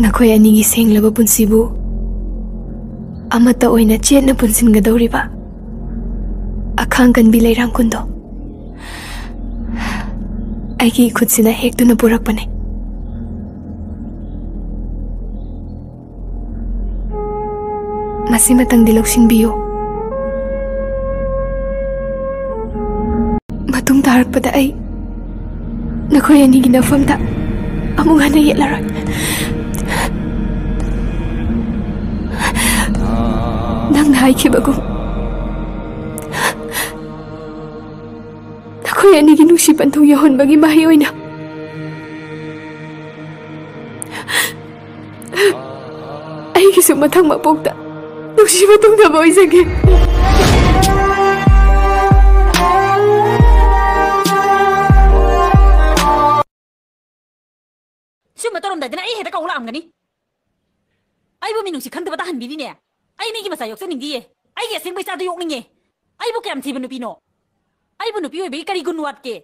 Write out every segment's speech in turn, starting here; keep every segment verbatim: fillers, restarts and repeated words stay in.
ꯅꯈꯣꯏ ꯑꯅꯤꯒꯤ ꯁꯦꯡꯂꯕ ꯄꯨꯟꯁꯤꯕꯨ ꯑꯃꯠꯇ ꯑꯣꯏꯅ ꯆꯦꯠꯅ ꯄꯨꯟꯁꯤꯟꯒꯗꯧꯔꯤꯕ ꯑꯈꯥꯡ ꯀꯟꯕꯤ ꯂꯩꯔꯥꯡ ꯀꯨꯟꯗꯣ ꯑꯩꯒꯤ ꯏꯈꯨꯠꯁꯤꯅ ꯍꯦꯛꯇꯨꯅ ꯄꯨꯔꯛꯄꯅꯦ꯫ ꯃꯁꯤꯃꯇꯪꯗꯤ ꯂꯧꯁꯤꯟꯕꯤꯌꯨ꯫ ꯃꯇꯨꯡ ꯇꯥꯔꯛꯄꯗ ꯑꯩ ꯅꯈꯣꯏ ꯑꯅꯤꯒꯤ ꯅꯐꯝꯗ ꯑꯃꯨꯛ ꯍꯟꯅ ꯌꯦꯠꯂꯔꯣꯏ꯫ ꯅꯪꯅ ꯍꯥꯏꯈꯤꯕꯒꯨꯝ, ꯅꯈꯣꯏ ꯑꯅꯤꯒꯤ ꯅꯨꯡꯁꯤ ꯄꯟꯊꯨꯡ ꯌꯧꯍꯟꯕꯒꯤ ꯃꯍꯩ ꯑꯣꯏꯅ ꯑꯩꯒꯤꯁꯨ ꯃꯊꯪ ꯃꯄꯣꯛꯇ ꯅꯨꯡꯁꯤꯕ ꯇꯨꯡꯗꯕ ꯑꯣꯏꯖꯒꯦ꯫ ꯁꯨꯝꯕ ꯇꯧꯔꯝꯗꯥꯏꯗꯅ ꯑꯩ ꯍꯦꯛꯇ ꯀꯧ ꯂꯥꯛꯑꯝꯒꯅꯤ꯫ ꯑꯩꯕꯨ ꯃꯤꯅꯨꯡꯁꯤ ꯈꯪꯗꯕ ꯇꯥꯍꯟꯕꯤꯔꯤꯅꯦ꯫ ꯑꯩ ꯃꯤꯒꯤ ꯃꯆꯥ ꯌꯣꯛꯆꯅꯤꯡꯗꯤꯌꯦ꯫ ꯑꯩꯒꯤ ꯑꯁꯦꯡꯕ ꯏꯆꯥꯗꯣ ꯌꯣꯛꯅꯤꯡꯉꯦ꯫ ꯑꯩꯕꯨ ꯀꯌꯥꯝ ꯊꯤꯕ ꯅꯨꯄꯤꯅꯣ? ꯑꯩꯕꯨ ꯅꯨꯄꯤ ꯑꯣꯏꯕꯒꯤ ꯀꯔꯤ ꯒꯨꯟ ꯋꯥꯠꯀꯦ?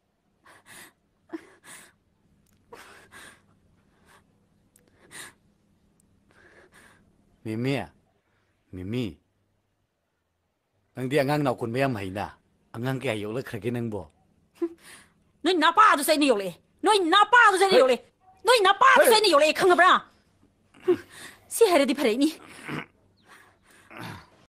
ꯃꯤꯃꯤ, ꯃꯤꯃꯤ, ꯅꯪꯗꯤ ꯑꯉꯥꯡ ꯅꯥꯎꯀꯣꯟꯕ ꯌꯥꯝ ꯍꯩꯅ꯫ ꯑꯉꯥꯡ ꯀꯌꯥ ꯌꯣꯛꯂꯛꯈ꯭ꯔꯒꯦ ꯅꯪꯕꯣ? ꯅꯣꯏ ꯅꯄꯥꯗꯨꯁꯨ ꯑꯩꯅ ꯌꯣꯛꯂꯛꯑꯦ꯫ ꯅꯣꯏ ꯅꯄꯥꯗꯨꯁꯨ ꯑꯩꯅ ꯍꯩ! ꯌꯣꯛꯂꯛꯑꯦ꯫ ꯅꯣꯏ ꯅꯄꯥꯗꯨꯁꯨ ꯍꯩ! ꯑꯩꯅ ꯌꯣꯛꯂꯛꯑꯦ, ꯈꯪꯉꯕ꯭ꯔꯥ? ꯁꯤ ꯍꯥꯏꯔꯗꯤ ꯐꯔꯛꯏꯅꯤ꯫